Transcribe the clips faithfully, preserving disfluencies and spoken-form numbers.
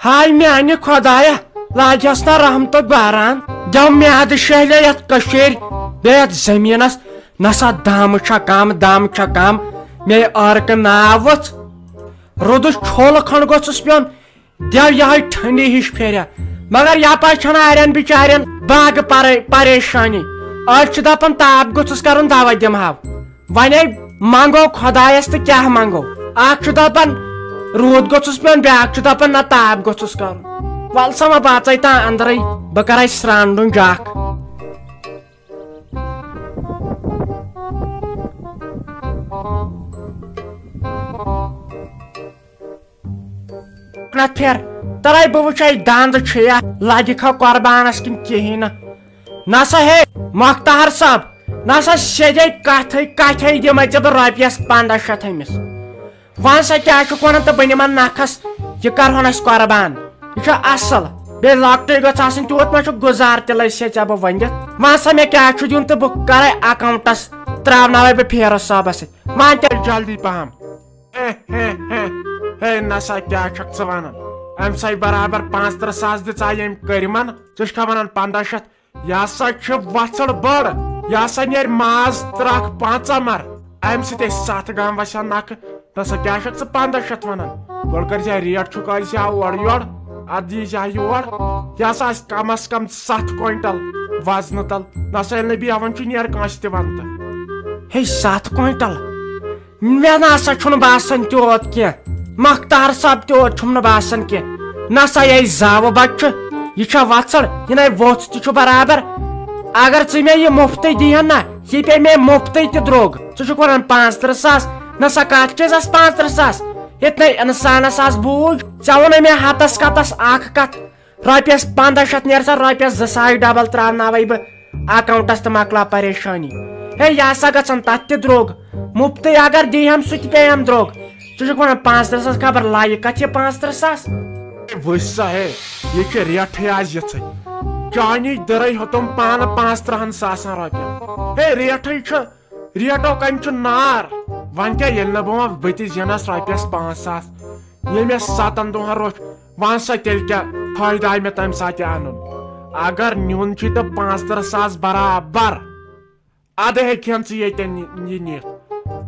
ہاے میانہِ خۄدایہ، لاگہس نا رحمتُک باران، دٮ۪و میادٕ شہلے یتھ کٔشیٖرِ، بیٚیہِ یتھ زٔمیٖنس۔ نسا دم چھا کم، دم چھا کم، مے عٲرقہٕ ناو ؤژھ۔ رُدٕ چھۄل کھنڈ گوٚژھُس پیوٚن، دٮ۪و یہے ٹھنڈی ہِش پھیریا۔ مگر یپٲرۍ چھنہٕ اڑٮ۪ن بچارٮ۪ن باغہٕ پرے-، پریشٲنی۔ أڑۍ چھِ دپان تاپھ گوٚژھُس کرُن، دوا دِمہو۔ ونے منگو خۄدایس تہٕ کیاہ منگو؟ اکھ چھُ دپان روٗد گوٚژھُس پیوٚن، بیاکھ چھُ دپان نہ تاپھ گوٚژھُس کرُن۔ ول سا وۄنۍ بہٕ اژے تام اندرے، بہٕ کرے سرٛان ڈُنٛج اکھ۔ نہ پھر، ترے بہٕ وٕچھے دند چھُیا لگہِ کھا قربانس کِنہٕ کِہیٖنۍ نہٕ۔ نسا ہے مۄختار صٲب، نسا سیٚدے کتھے کتھے دِمے ژےٚ بہٕ رۄپیس پنٛداہ شیٚتھ أمِس۔ وَن سا کیٛاہ چھُکھ وَنان تہٕ بہٕ نِمن نکھس، یہِ کرہون أسۍ قربان۔ یہِ چھُ اصل، بیٚیہِ لۄکٹُے گوٚژھ آسُن، تیوٗت ما چھُ گُزار تِلے سے ژےٚ بہٕ ؤنِتھ۔ وَن سا مےٚ کیٛاہ چھُ دیُن تہٕ بہٕ کرے اکاونٹس، تراوناوے بہٕ فیروز صٲبس سۭتۍ۔ وَن تیٚلہِ جلدی پہم۔ ہے، ہے، ہے، ہے، نسا کیٛاہ چھکھ ژٕ ونان؟ أمۍ سٕے برابر پانٛژترٕٛہ ساس دِژاے أمۍ کٔرِمن، ژٕ چھکھا ونان پنٛداہ شیٚتھ؟ یہِ ہسا چھِ وژھڑ بٔڑ، یہِ ہسا نیرِ ماز ترکھ پانٛژہ مر۔ امہِ سۭتۍ ٲسۍ ستھ گام وسان نکھٕ۔ نسا کیٛاہ چھکھ ژٕ پنٛداہ شیٚتھ ونان؟ گۄڈٕ کٔرۍ زِ ریٹ چھُکھ أسۍ یا اورٕ یورٕ، اتھ دی زِ یور۔ یہِ ہسا آسہِ کم از کم ستھ کوینٹل وزنہٕ تل۔ نسا ییٚلہِ نہٕ بیہوان چھُ، نیر کٲنٛسہِ تہِ ونہٕ تہٕ۔ ہے، ستھ کوینٹل؟ مےٚ نہ سا چھُنہٕ باسان تیوٗت کینٛہہ، مختار صٲب، تیوٗت چھُم نہٕ باسان کینٛہہ۔ نہ سا یہِ زاوٕ بچہٕ چھُ، یہِ چھا وژھڑ، یہِ نے ووٚژھ تہِ چھُ برابر۔ اگر ژٕ مےٚ یہِ مُفتٕے دِیہن نا، یہِ پیٚیہِ مےٚ مُفتٕے تہِ درٛوگ۔ ژٕ چھُکھ ونان پانٛژترٕٛہ ساس، نہ سا کتھ چیٖزس پانٛژترٕٛہ ساس؟ یتھ نے انسانس آز بوٗز، ژےٚ ووٚنے مےٚ ہتس کتس اکھ کتھ۔ رۄپیس پنٛداہ شیٚتھ نیر سا، رۄپیس زٕ ساس ڈبل تراوناوے بہٕ اکاونٹس تہٕ مۄکلاو پریشٲنی۔ ہے، یہِ ہسا گژھن تتھ تہِ درٛوگ۔ مُفتٕے اگر دی ہم، سُہ تہِ پیٚیہِ ہم درٛوگ۔ ژٕ چھُکھ ونان پانٛژترٕٛہ ساس، خبر لایہِ کتھ یہِ پانٛژترٕٛہ ساس؟ ہے، وٕچھ سا، ہے، یہِ چھِ ریٹھٕے آز یِژھٕے۔ چانی دٔرے ہیوٚتُم پانہٕ پانٛژترٕٛہن ساسن رۄپین۔ ہے، ریٹھٕے چھِ۔ ریٹو کَنہِ چھُ نار۔ وۄنۍ کیٛاہ، ییٚلہِ نہٕ بہٕ وۄنۍ بٕتہِ زینَس رۄپیَس پانٛژھ ساس، ییٚمۍ مےٚ سَتَن دۄہَن روٚچھ، وَن سا تیٚلہِ کیٛاہ فٲیدٕ آے مےٚ تَمہِ ساتہٕ یہِ اَنُن؟ اگر نیُن چھُے تہٕ پانٛژترٕٛہ ساس برابر، اَدٕ ہیٚکہِ ہَن ژٕ ییٚتٮ۪ن یہِ نِتھ۔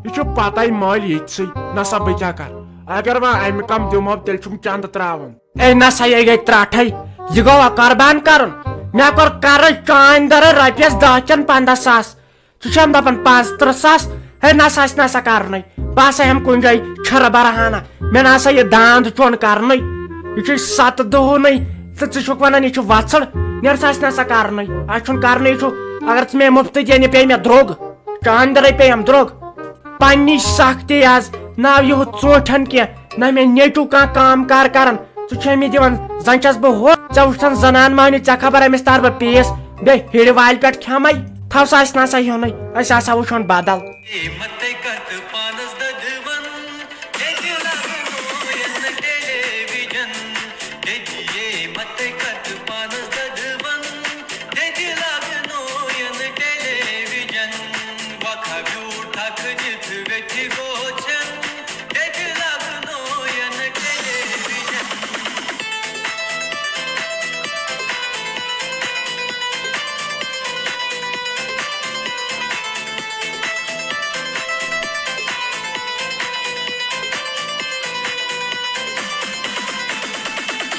یہِ چھُ پَتَے مٔلۍ ییٚتہِ سٕے، نہ سا بہٕ کیٛاہ کَرٕ؟ اگر وۄنۍ اَمہِ کَم دِمو، تیٚلہِ چھُم چَندٕ ترٛاوُن۔ اے نہ سا، یہِ گٔے ترٛٹھٕے، یہِ گوٚو قۄربان کَرُن۔ مےٚ کوٚر قرض چانہِ دَرٕ رۄپیَس دَہ کِنہٕ پنٛداہ ساس۔ ژٕ چھَم دَپان پانٛژترٕٛہ ساس؟ ہے، نہ سا آسہِ نہ سا کَرنٕے۔ بہٕ ہسا ہٮ۪مہٕ کُنہِ جایہِ چھِرٕ بَرٕ ہنا۔ مےٚ نہ سا یہِ داند چون کَرنٕے۔ یہِ چھُے سَتہٕ دۄہُنٕے تہٕ ژٕ چھُکھ وَنان یہِ چھُ وَژھٕڑ۔ نیر سا آسہِ نہ سا کَرنٕے۔ اَسہِ چھُنہٕ کَرنٕے، یہِ چھُ، اگر ژٕ مےٚ مُفتٕے دِنہِ پیٚیہِ مےٚ درٛوگ۔ چاندرے پیٚیَم درٛوگ۔ پننی سختی آز ناو یہِ ہُہ ژوٗنٛٹھٮ۪ن کینٛہہ۔ نہ مےٚ نیٚچوٗ کانٛہہ کٲم کار کران، ژٕ چھے مےٚ دِوان، زن چھَس بہٕ ہُہ، ژےٚ وٕچھتن زنان مۄہنیو، ژےٚ خبر أمِس تارٕ بہٕ پیٖس، بیٚیہِ ہِڑِ والہِ پٮ۪ٹھ کھٮ۪مَے، تھاو سا اَسہِ نہ سا ہیوٚنُے، أسۍ ہسا وٕچھون بدل۔ متے کتھ پانس ددون، دتہِ لگنوین ٹیلی ویژن، دتہِ متے کتھ پانس ددون، دتہِ لگنوین ٹیلی ویژن، وکھا بیوٗٹھ تھکھ دِتھ ویتھِ گوژھن۔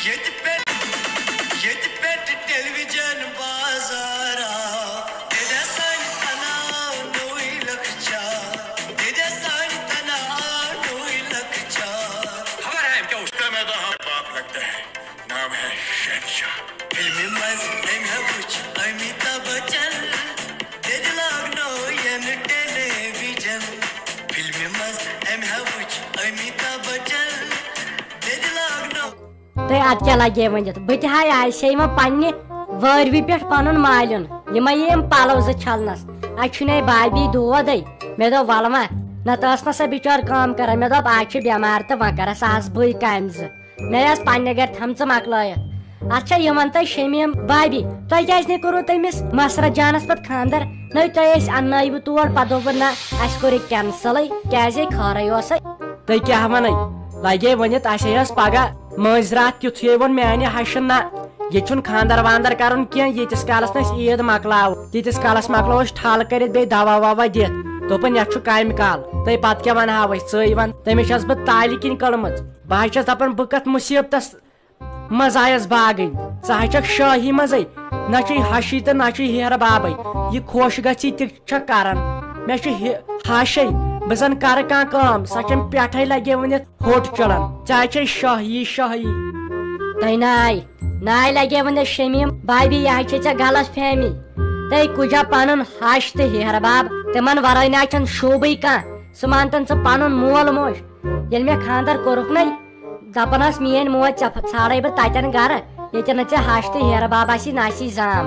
ییٚتہِ پٮ۪ٹھ، ییٚتہِ پٮ۪ٹھ ٹیلی ویژن بازارا، تیٚلہِ ہسا تناو نوٚوُے لۄکچار۔ خبر ہے کیا اس کا میں تو ہم باپ لگتا ہے، نام ہے شہنشاہ۔ فلمہِ منٛز أمۍ ہا وٕچھ امیتابھ بچن، تیٚلہِ لاگنوین ٹیلی ویژن۔ فلمہِ منٛز أمۍ ہا وٕچھ امیتابھ بچن، تیٚلہِ لاگنو۔ تہٕ ادٕ کیٛاہ لگے ؤنِتھ؟ بہٕ تہِ ہاے آسے وۄنۍ پننہِ وٲروِ پٮ۪ٹھ پنُن مالیُن، یِمے یِم پلو زٕ چھلنس۔ اتہِ چھُنہٕ بابی دودے۔ مےٚ دوٚپ، ولہٕ وۄنۍ، نتہٕ ٲس نہ سۄ بچٲر کٲم کران۔ مےٚ دوٚپ، از چھِ بٮ۪مار تہٕ وۄنۍ کرس از بٕے کامہِ زٕ۔ مےٚ ٲس پننہِ گرِ تھٲمژٕ مۄکلٲیِتھ۔ اتھ چھا یِمن تہٕ شمیٖم بابی، تۄہہِ کیازِ نے کوٚروٕ تٔمِس مسرت جانس پتہٕ خانٛدر؟ نٔے تۄہہِ أسۍ اننٲیوٕ تور، پتہٕ دوٚپوٕ، نہ، اسہِ کوٚر یہِ کینسلٕے، کیازِ یہِ خٲرٕے اوسے۔ تُہۍ کیٛاہ وَنَے؟ لَگے ؤنِتھ، اَسے ٲس پَگاہ مٲنٛزِ راتھ تیُتھُے ووٚن میانہِ ہشہِ، نہ، ییٚتہِ چھُنہٕ خانٛدر وانٛدر کرُن کینٛہہ، ییٖتِس کالس نہٕ أسۍ عیٖد مۄکلاوو، تیٖتِس کالس مۄکلاوو أسۍ ٹھل کٔرِتھ بیٚیہِ دوا ووا دِتھ۔ دوٚپُن، یتھ چھُ کامہِ کال، تہٕ پتہٕ کیٛاہ ونہٕ ہاو أسۍ، ژٕے ون، تٔمِس چھس بہٕ تالہِ کِنۍ کٔڑمٕژ۔ بہٕ حظ چھس دپان، بہٕ کتھ مُصیبتس منٛز آیس باگٕنۍ، ژٕ حظ چھکھ شٲہی منٛزے، نہ چھُے ہشی تہٕ نہ چھُے ہیرٕ بابے۔ یہِ خۄش گژھی تہِ چھکھ کران۔ مےٚ چھُ ہہِ-، ہشے، بہٕ زن کرٕ کانٛہہ کٲم، سۄ چھم پٮ۪ٹھے لگے ؤنِتھ ہوٚٹ چلان۔ ژےٚ حظ چھے شٲہی شٲہی۔ تۄہہِ ناے، ناے لگے ؤنِتھ شمیٖم بابی، یہِ حظ چھے ژےٚ غلط فہمی۔ تۄہہِ کُجا پنُن ہش تہٕ ہیرٕ باب، تِمن ورٲے نہ چھُنہٕ شوٗبٕے کانٛہہ۔ سُہ مان تن ژٕ پنُن مول موج۔ ییٚلہِ مےٚ خانٛدر کوٚرُکھ نَے، دَپان ٲس میٛٲنۍ موج، "ژےٚ پھ-، ژھانٛڈے بہٕ تَتٮ۪ن گَرٕ، ییٚتٮ۪ن نہٕ ژےٚ ہَش تہٕ ہیرٕ باب آسی، نہ آسی زام۔"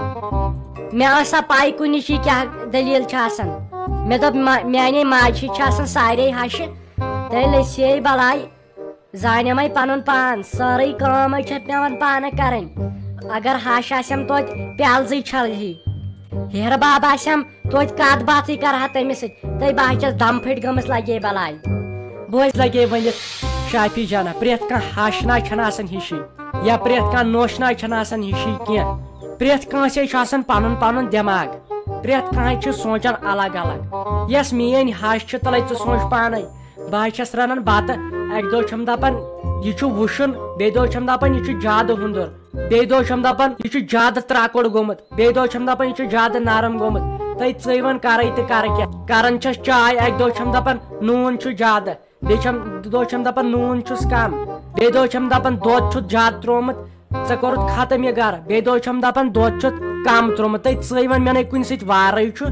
مےٚ ٲس سا پَے کُنِچ یہِ کیٛاہ دٔلیٖل چھِ آسان۔ مےٚ دوٚپ، "ما-، میٛانے ماجہِ ہِتھ چھِ آسان سارے ہَشہِ، تیٚلہِ أسۍ یے بَلاے، زانٮ۪مَے پَنُن پان، سٲرٕے کٲم حظ چھےٚ پٮ۪وان پانہٕ کَرٕنۍ۔ اگر ہَش آسٮ۪م توتہِ پیٛالہٕ زٕے چھَلہی، ہیرٕ باب آسٮ۪م توتہِ کَتھ باتھٕے کَرٕ ہا تٔمِس سۭتۍ، تہٕ بہٕ حظ چھَس دَم پھٔٹۍ گٔمٕژ لَگے بَلاے۔" بوز لگے ؤنِتھ شافی جانہ، پرٛٮ۪تھ کانٛہہ ہش نہ چھنہٕ آسان ہِشی، یا پرٛٮ۪تھ کانٛہہ نوش نہ چھنہٕ آسان ہِشی کینٛہہ۔ پرٛٮ۪تھ کٲنٛسے چھُ آسان پنُن پنُن دٮ۪ماغ، پرٛٮ۪تھ کانٛہہ چھُ سونٛچان الگ الگ۔ یۄس میٲنۍ ہش چھِ، تلے ژٕ سونٛچ پانے۔ بہٕ حظ چھَس رنان بتہٕ، اکہِ دۄہ چھَم دپان، یہِ چھُ وُشُن، بیٚیہِ دۄہ چھَم دپان، یہِ چھُ زیادٕ ہُنٛدُر۔ بیٚیہِ دۄہ چھَم دَپان، یہِ چھُ زیادٕ ترٛکُر گوٚمُت، بیٚیہِ دۄہ چھَم دَپان، یہِ چھُ زیادٕ نرم گوٚمُت۔ تہٕ ژٕے وَن، کَرَے تہٕ کَرٕ کیٛاہ؟ کَران چھَس چاے، اَکہِ دۄہ چھَم دَپان، نوٗن چھُ زیادٕ، بیٚیہِ چھَم، دۄہ چھَم دَپان، نوٗن چھُس کَم، بیٚیہِ دۄہ چھَم دَپان، دۄد چھُتھ زیادٕ ترٛوومُت، ژےٚ کوٚرُتھ ختم یہِ گَرٕ، بیٚیہِ دۄہ چھَم دَپان، دۄد چھُتھ کَم ترٛوومُت۔ تہٕ ژٕے وَن، مےٚ نَے کُنہِ سۭتۍ وارَے چھُ،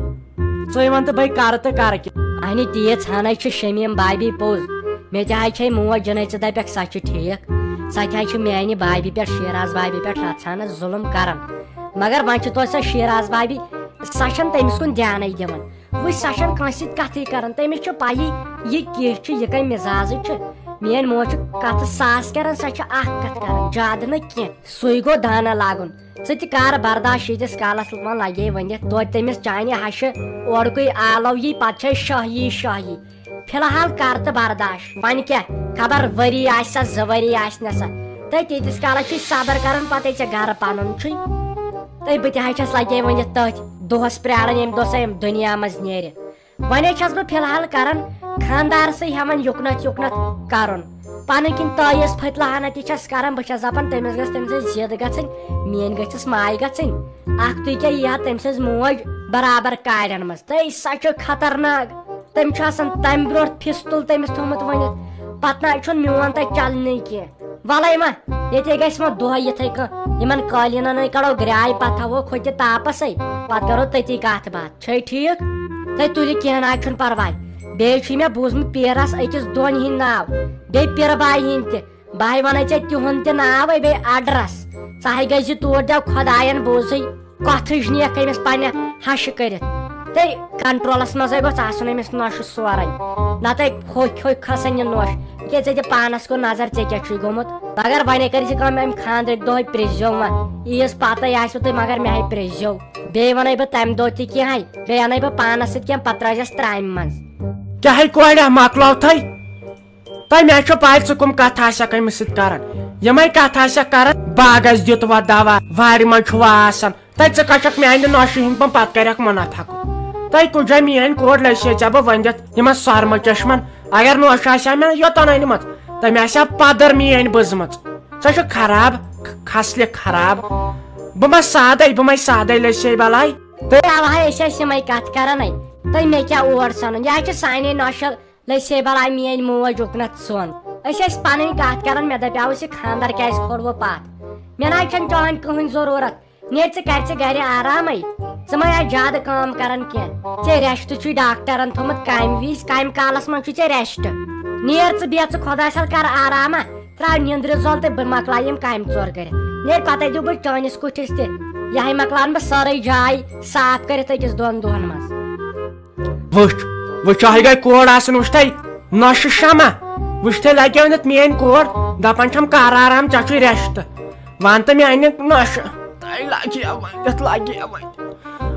ژٕے وَن تہٕ بَے، کَرٕ تہٕ کَرٕ کیٛاہ؟ اَہنہِ، تیٖژ ہَنَے چھِ شمیٖم بابی پوٚز۔ مےٚ تہِ حظ چھے موج جنٕے، ژٕ دَپٮ۪کھ سۄ چھِ ٹھیٖک، سۄ تہِ حظ چھِ میٛانہِ بابی پٮ۪ٹھ، شیراز بابی پٮ۪ٹھ رژھانَس ظُلُم کَران۔ مگر وۄنۍ چھِ توتہِ سۄ شیراز بابی، سۄ چھَنہٕ تٔمِس کُن دھیانَے دِوان۔ وٕچھ، سۄ چھَنہٕ کٲنٛسہِ سۭتۍ کَتھٕے کَران، تٔمِس چھُ پَیی یہِ کِژھ چھِ، یہِ کَمہِ مِزازٕچ چھِ۔ میٛٲنۍ موج چھِ کَتھٕ ساس کَران، سۄ چھِ اَکھ کَتھ کَران، زیادٕ نہٕ کینٛہہ۔ سُے گوٚو دانہ لاگُن۔ ژٕ تہِ کر برداش ییٖتِس کالس وۄنۍ لگے ؤنِتھ، توتہِ تٔمِس چانہِ ہشہِ اورکُے آلو یی، پتہٕ چھے شاہ یی شاہ یی۔ فی الحال کر تہٕ برداش، وۄنۍ کیٛاہ خبر، ؤری آسہِ سا، زٕ ؤری آسہِ نہ سا، تہٕ تیٖتِس کالس چھُے صبر کرُن، پتے ژےٚ گرٕ پنُن چھُے۔ تہٕ بہٕ تہِ حظ چھَس لگے ؤنِتھ تٔتھۍ دۄہس پراران، ییٚمہِ دۄہ سۄ ییٚمہِ دُنیا منٛز نیرِ۔ وۄنۍ حظ چھَس بہٕ فی الحال کران خانٛدارسٕے ہٮ۪وان یُکنتھ یُکنتھ کرُن۔ پنٕنۍ کِنۍ تٲیٖز پھٔتلہٕ ہنا تہِ چھَس کران، بہٕ چھَس دپان تٔمِس گٔژھ تٔمۍ سٕنٛز ضد گژھٕنۍ، میٲنۍ گٔژھِس ماے گژھٕنۍ۔ اکھ تُہۍ کیٛاہ یِیہِ ہا تٔمۍ سٕنٛز موج برابر کالٮ۪ن منٛز، تہٕ سۄ چھِ خطرناک۔ تٔمۍ چھُ آسان تمہِ برونٛٹھ فِستُل تٔمِس تھوٚومُت ؤنِتھ، پتہٕ نہ چھُنہٕ میون تتہِ چلنٕے کینٛہہ۔ ولے ما، ییٚتے گژھِ وۄنۍ دۄہ یِتھے کٔنۍ، یِمن قٲلیٖنن ہے کڑو گرٛاے، پتہٕ تھاوو کھوٚتہِ تاپسے، پتہٕ کرو تٔتی کتھ باتھ۔ چھے ٹھیٖک؟ تہٕ تُلہِ کینٛہہ نہ چھُنہٕ پرواے۔ بیٚیہِ چھُے مےٚ بوٗزمُت پیٖرس أکِس دۄن ہِنٛدۍ ناو، بیٚیہِ پیٖرٕ بایہِ ہِنٛدۍ تہِ۔ بہٕ ہے ونے ژےٚ تِہُنٛد تہِ ناو، ہے بیٚیہِ ایڈرس۔ ژٕ ہے گژھِ توٗرۍ، دٮ۪و خۄداین بوٗزٕے، کۄتھٕج نیکھ أمِس پننہِ ہشہِ کٔرِتھ۔ تہٕ کنٹرولس منٛزے گوٚژھ آسُن أمِس نۄشہِ سورے، نتہٕ ہوٚکھۍ ہوٚکھۍ کھسن یہِ نۄش۔ ییٚکیٛاہ ژےٚ دِ پانس کُن نظر، ژےٚ کیٛاہ چھُے گوٚمُت؟ مگر وۄنۍ کٔرۍ زِ کٲم، امہِ خانٛدرٕکۍ دۄہے پرٛژھزیو وۄنۍ، عیٖز پتے آسِوٕ تُہۍ، مگر مےٚ ہے پرٛژھزیو۔ بیٚیہِ ونے بہٕ تمہِ دۄہ تہِ کینٛہہ، بیٚیہِ انے بہٕ پانس سۭتۍ کینٛہہ، پتہٕ ترٲوزٮ۪س ترامہِ منٛز۔ کیٛاہ ہے کورِ، مۄکلاو تھے؟ تۄہہِ مےٚ چھو پاے ژٕ کم کتھ آسکھ أمِس سۭتۍ کران۔ یِمے کتھ آسکھ کران، باغس دیُت وۄنۍ دوا، وارِ منٛز چھُ وۄنۍ آسان۔ تۄہہِ ژٕ کچھکھ میانہِ نۄشہِ ہٕنٛدۍ پٲٹھۍ پتہٕ کرکھ منافع۔ تۄہہِ کُجا میٲنۍ کورِ لٔج سے ژےٚ بہٕ ؤنِتھ یِمن سۄرمہٕ چشمن؟ اگر نۄش آسہِ ہا مےٚ یوٚتن أنمٕژ، تٔمۍ آسہِ ہا پدر میٲنۍ بٔزمٕژ۔ سۄ چھِ خراب، کھسلہِ خراب۔ بہٕ ما سادے، بہٕ ما سادے لٔج سے بلاے۔ تہٕ اوہے أسۍ ٲسۍ یِمے کتھ کران۔ تہٕ مےٚ کیٛاہ اور ژھنُن؟ یہِ حظ چھِ سانے نۄشہِ لٔسے بلاے میٲنۍ موج اُکنتھ سۄن۔ أسۍ ٲسۍ پنٕنۍ کتھ کران، مےٚ دپیاوُس، یہِ خانٛدر کیازِ کھولوٕ پتھ؟ مےٚ نہ حظ چھنہٕ چٲنۍ کٕہٕنۍ ضروٗرت۔ نیرِ ژٕ، کر ژٕ گرِ آرامے۔ ژٕ ما آسہِ زیادٕ کٲم کران کینٛہہ۔ ژےٚ rest چھُے ڈاکٹرن تھوٚمُت کامہِ وِزِ، کامہِ کالس منٛز چھُے ژےٚ rest۔ نیر ژٕ بیٚہہ ژٕ خۄدایس حوالہٕ، کر آرامہ، تراو نیندرِ زۄل تہٕ بہٕ مۄکلاو یِم کامہِ ژور کٔرِتھ۔ نیر پتے دِمہٕ بہٕ چٲنِس کُٹھِس تہِ، یہے مۄکلاون بہٕ سٲرٕے جاے صاف کٔرِتھ أکِس دۄن دۄہن منٛز۔ وٕچھ، وٕچھ، یہِ گٔے کورِ آسان، وٕچھ تۄہہِ، نۄشہِ شمع، وٕچھ تۄہہِ لگیو نہٕ میٲنۍ کورِ، دپان چھم کر آرام، ژےٚ چھُے rest۔ ون تہٕ میانہِ نۄشہِ، تۄہہِ لگیو وۄنۍ، یتھ لگیو وۄنۍ۔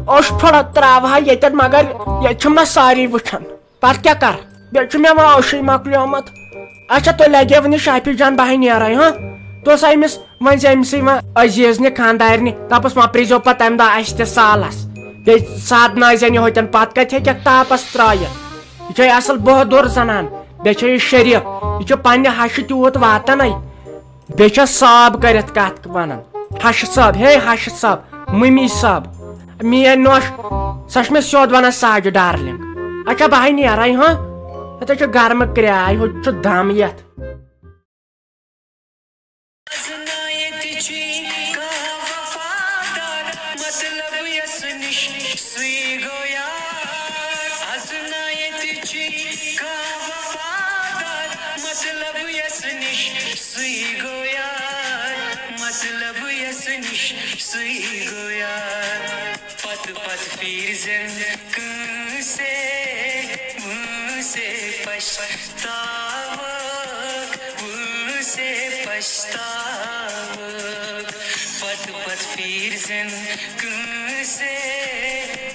اوٚش پھٕڑا تراوہا ییٚتٮ۪ن، مگر ییٚتہِ چھِم نہ سٲری وٕچھان، پتہٕ کیٛاہ کر؟ بیٚیہِ چھُ مےٚ وۄنۍ اوٚشُے مۄکلیومُت۔ اچھا، تُہۍ لگیو نہٕ شافی جان، بہٕ ہے نیرے، ہاں؟ توس أمِس وۄنۍ زِ أمِسٕے وۄنۍ عزیز نہِ خانٛدارنہِ، دَپُس مہ پرٛزیو پتہٕ تَمہِ دۄہ اَسہِ تہِ سالس۔ بیٚیہِ سادناے زٮ۪نہِ ہوتٮ۪ن، پتہٕ کتہِ ہیٚکٮ۪کھ تاپس ترٛٲیِتھ؟ یہِ چھے اصل بہادُر زنان، بیٚیہِ چھے یہِ شریف، یہِ چھُ پننہِ ہشہِ تیوٗت واتنے۔ بیٚیہِ چھس صٲب کٔرِتھ کتھ ونان، ہشہِ صٲب، ہے ہشہِ صٲب، ممی صٲب۔ میٲنۍ نۄش، سۄ چھِ مےٚ سیوٚد ونان ساجہِ ڈارلنگ۔ اچھا بہٕ ہاے نیرے، ہاں؟ ہتہ چھُ گرمہٕ کرٛاے، ہُہ چھُ دم یتھ۔ از نہ ییٚتہِ چھُے کانٛہہ وفادار، مطلب یس نِش سُے گوٚو یار۔ از نہ ییٚتہِ چھُے کانٛہہ وفادار، مطلب یس نِش سُے گوٚو یار، مطلب یس نِش سُے گوٚو یار۔ پتہٕ پتہٕ پھیٖرزٮ۪ن کٲنٛسے، وٲنٛسے پشتاوکھ، وٲنٛسے پشتاوکھ۔ پتہٕ پتہٕ پھیٖرزٮ۪ن کٲنٛسے،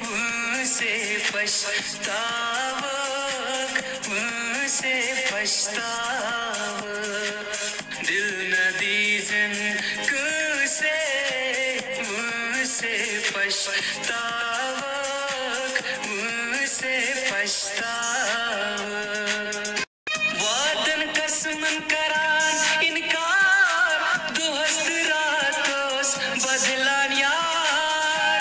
وٲنٛسے پشتاوکھ، وٲنٛسے پشتاوکھ۔ دِل نہ دیٖزٮ۪ن کٲنٛسے، وٲنٛسے پشتاوکھ، وٲنٛسے پشتاوکھ۔ وعدن قسمن کران انکار، دۄہس تہٕ راتس بدلان یار۔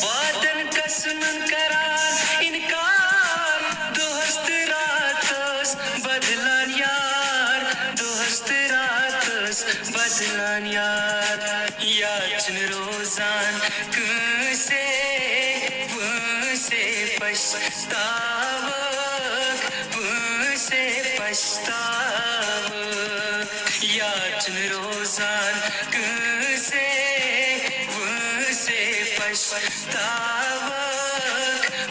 وعدن قسمن کران انکار، دۄہس تہٕ راتس بدلان یار، دۄہس تہٕ راتس بدلان یار۔ یاد چھُنہٕ روزان کٲنٛسے، وٲنٛسے پشتاوکھ، وٲنٛسے پشتاوکھ۔ یاد چھُنہٕ روزان کٲنٛسے، وٲنٛسے پشتاوکھ،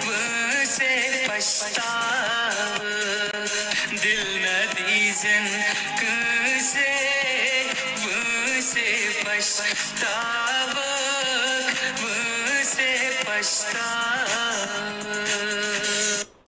وٲنٛسے پشتاوکھ۔ دِل نہ دیٖزٮ۪ن کٲنٛسے، وٲنٛسے پشتاوکھ، وٲنٛسے پشتاوکھ۔